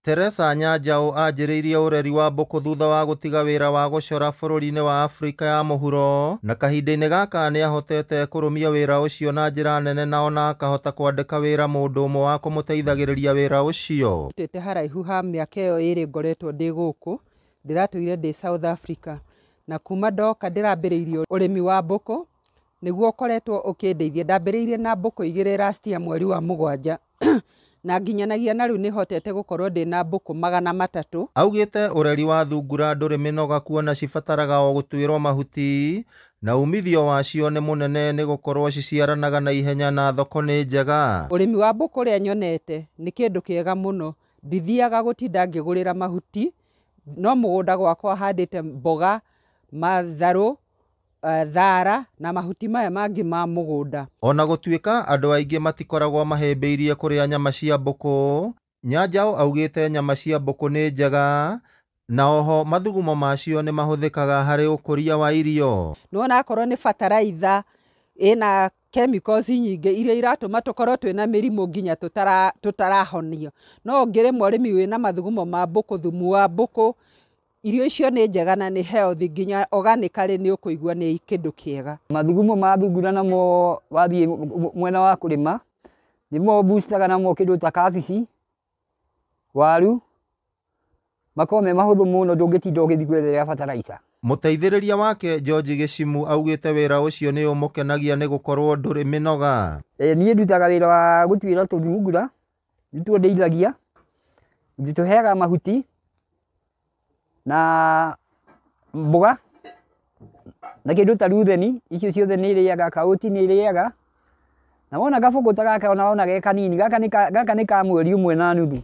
Teresa Nyanjaũ anjĩrĩirie ũreri wa mbũkũ thutha wa gũtiga wĩra wa gũcora bũrũri-inĩ wa Afrika ya mũhuro, na kahinda-inĩ gaka nĩahotete kũrũmia wĩra ũcio na njĩra nene na ona akahota kwandĩka wĩra mũndũ ũmwe wa kũmũteithagĩrĩria wĩra ũcio. Ndutĩte haraihu ha mĩaka ĩyo ĩrĩ ngoretwo ndĩ gũkũ, ndĩratũire ndĩ South Africa, na kuma ndoka ndĩrambĩrĩirie ũrĩmi wa mbũkũ, nĩguo ũkoretwo ũkĩndeithia. Ndambĩrĩirie na mbũkũ igĩrĩ last year mweri wa mũgwanja na nginyanagia na rĩu nĩhotete gũkorwo ndĩna mbũkũ 300. Augĩte ũreri wa thungura ndũrĩ mĩnoga kuona cibataraga o gũtuĩrwo mahuti na umithio wacio nĩ mũnene nĩ gũkorwo ciciaranaga na ihenya na thoko nĩ njega. Ũrĩmi wa mbũkũ ũrĩa nyonete nĩ kĩndũ kĩega mũno, ndithiaga gũtinda ngĩgũrĩra mahuti, no mũgũnda gwakwa handĩte mboga, matharũ, thara na mahuti maya mangĩ ma mũgũnda. Ona gũtuĩka andũ aingĩ matikoragwo mahĩmbĩirie kũrĩa nyama cia mbũkũ, Nyanjaũ augĩte nyama cia mbũkũ nĩ njega na oho mathugumo macio nĩ mahũthĩkaga harĩ ũkũria wa irio. Nĩwona akorwo nĩ bataraitha ĩna chemicals nyingĩ iria iratũma tũkorwo twĩna mĩrimũ nginya tũtarahonio. No ũngĩrĩma ũrĩmi wĩna mathugumo ma mbũkũ, thumu wa mbũkũ, irio icio nĩ njega na nĩ healthy, nginya organically nĩ ũkũigua nĩ kĩndũ kĩega. Mathugumo ma thungura namo wathiĩ mwena wa kũrĩma nĩmo boostaga namo kĩndũ ta kabici, waru, makoragwo me mahũthũ mũno ndũngĩtinda ũgĩthiĩ gwetherera bataraitha. Mũteithĩrĩria wake George Gĩcimu augĩte wĩra ũcio nĩ ũmũkenagia nĩ gũkorwo ndũrĩ mĩnoga. Niĩ ndutaga wĩra wa gũtuĩra tũthungura, nĩtuo ndeithagia, tũheaga mahuti na mboga na kĩndũ ta rutheni, icio ciothe nĩ irĩaga, kauti nĩ irĩaga. Na wona gabũkũ ta gaka ona wona ge kanini, gaka nĩ ka mweri ũmwe na nuthu.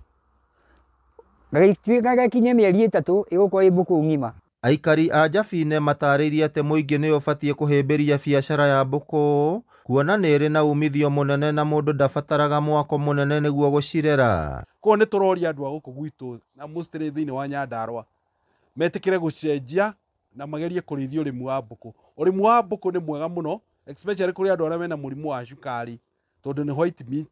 Gagĩtuĩka gakinye mĩeri 3 ĩgũkorwo ĩ mbũkũ ng'ima. Aikari a Njabine matarĩirie atĩ mũingĩ nĩ ũbatiĩ kũhĩmbĩria biacara ya mbũkũ kuona nĩ ĩrĩ na umithio mũnene na mũndũ ndabataraga mwako mũnene nĩguo gũcirera. Koguo nĩ tũroria andũ a gũkũ gwitũ na mostly thĩinĩ wa Nyandarua metĩkĩre gũcenjia na magerie kũrĩithia ũrĩmi wa mbũkũ. Ũrĩmi wa mbũkũ nĩ mwega mũno especially kũrĩ andũ arĩa mena mũrimũ wa cukari tondũ nĩ white meat,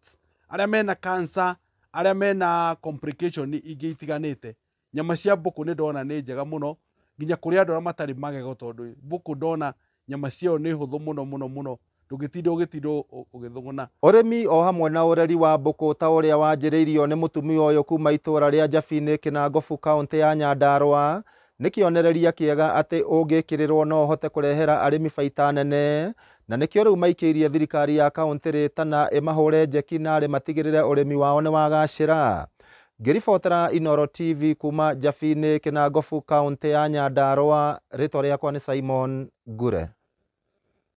arĩa mena cancer, arĩa mena complication ingĩ itiganĩte. Nyama cia mbũkũ nĩ ndona nĩ njega mũno nginya kũrĩ andũ arĩa matarĩ magego tondũ mbũkũ ndona nyama ciayo nĩ hũthũ mũno mũno mũno, ndũngĩtinda ũgĩtinda ũgĩthũgũna. Ũrĩmi o hamwe na ũreri wa mbũkũ ta ũrĩa wanjĩrĩirio nĩ mũtumia ũyũ kuma itũũra rĩa Njabinĩ Kĩnangobu kaũntĩ ya Nyandarua nĩ kĩonereria kĩega atĩ ũngĩkĩrĩrwo no ũhote kũrehera arĩmi baita nene, na nĩkĩo rĩu maikĩirie thirikari ya kaũntĩ rĩtana ĩmahũre njeki na arĩ matigĩrĩre ũrĩmi wao nĩ wagacĩra. Ngĩribotera Inooro TV kuma Njabinĩ Kĩnangobu kaũntĩ ya Nyandarua, rĩtwa rĩakwa nĩ Simon Ngure.